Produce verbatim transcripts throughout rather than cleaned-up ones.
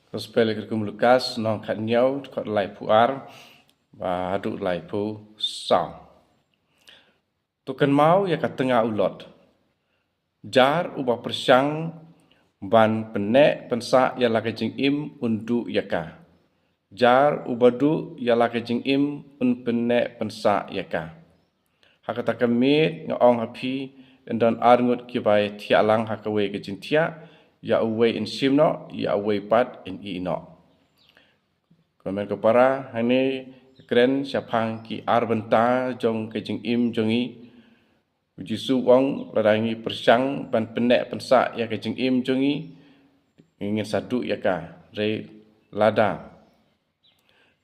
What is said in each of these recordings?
Gospel ïa ka kum Lukas, lynnong khathynñiew, dkhot laiphew ar bad haduh laiphew saw. To kynmaw ïa ka tnga u Lot. Jar uba pyrshang ban pynneh pynsah ïa la ka jingim un duh ïa ka. Jar uba duh ïa la ka jingim un pynneh pynsah ïa ka. Ha kata ka miet nga ong ha phi, yn don arngut kiba thiah lang ha kawei ka jingthiah, ïa uwei yn shim noh, ïa uwei pat yn ïeh noh. Kumne ko para, hangne kren shaphang ki ar bynta jong ka jingim jong ngi. U Jisu u ong, lada ngi pyrshang ban pynneh pynsah ïa ka jingim jong ngi, ngin sa duh ïa ka. Hynrei lada,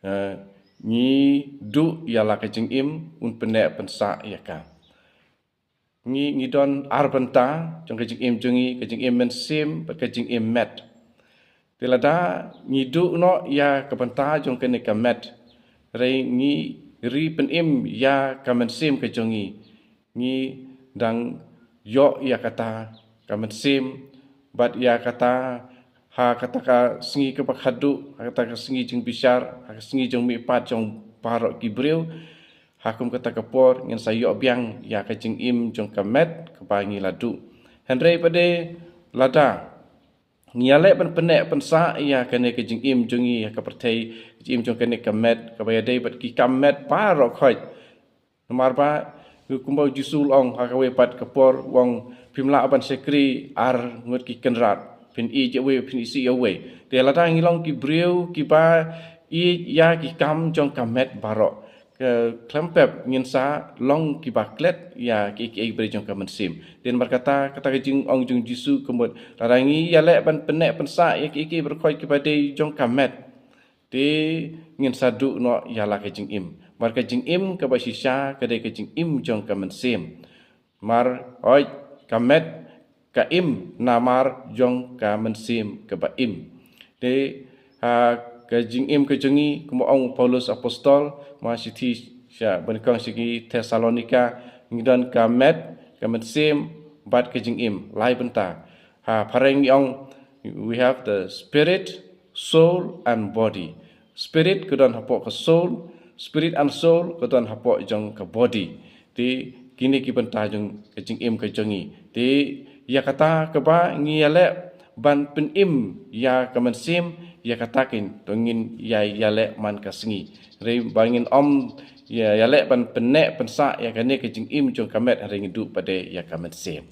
eh, ngi duh ïa la ka jingim, un pynneh pynsah ïa ka. Ngi, ngi don ar bynta jong ka jingim jong ngi, ka jingim mynsiem bad ka jingim met. Te lada ngi duh noh ïa ka bynta jong kane ka met, hynrei ngi ri pynim ïa ka mynsiem ka jong ngi, ngi dang ïoh ïa kata ka mynsiem bad ïa kata, ha kata ka sngi kaba khadduh, ha kata ka sngi jingbishar, ha ka sngi jingmihpat jong baroh ki briew. Ha kum kata ka por ngin sa ïoh biang ïa ka jingim jong ka met kaba ngi la duh. Hynrei pat de lada ngi ïaleh ban pynneh pynsah ïa kane ka jingim jong ngi ha ka pyrthei, jingim jong kane ka met kaba ïadei bad ki kam met baroh khoit. Namar ba kumba u Jisu u ong ha kawei pat ka por, u ong, phim lah ban shakri ar ngut ki kynrad, phin ïeit ïa uwei, phin isih ïa uwei. Te lada ngi long ki briew kiba ïeit ïa ki kam jong ka met baroh, ka khlem pep ngin sa long kiba klet ïa kiei kiei baroh jong ka mynsiem. Te namar kata, kata ka jingong jong u Jisu ka mut, lada ngi ïaleh ban pynneh pynsah ïa kiei kiei baroh khoit kiba dei jong ka met, te ngin sa duh noh ïa la ka jingim. Namar ka jingim kaba shisha ka dei ka jingim jong ka mynsiem. Namar hooid, ka met ka im namar jong ka mynsiem kaba im. Te ha ka jingim ka jong ngi, kumba ong u Paulus Apostol, ma shithi sha, ba nyngkong sha ki Thessalonika, ngi don ka met, ka mynsiem bad ka jingim, lai bynta. Ha phareng ngi ong, we have the spirit, soul and body. Spirit ka don hapoh ka soul, spirit and soul ka don hapoh jong ka body. Te kine ki bynta jong ka jingim ka jong ngi. Te ïa kata kaba ngi ïaleh ban pynim ïa ka mynsiem, ïa kata keiñ to ngin ïa ïaleh man ka sngi. Hynrei ba ngin ym ïa, ïaleh ban pynneh pynsah ïa kane ka jingim jong ka met, hynrei ngi duh pat de ïa ka mynsiem.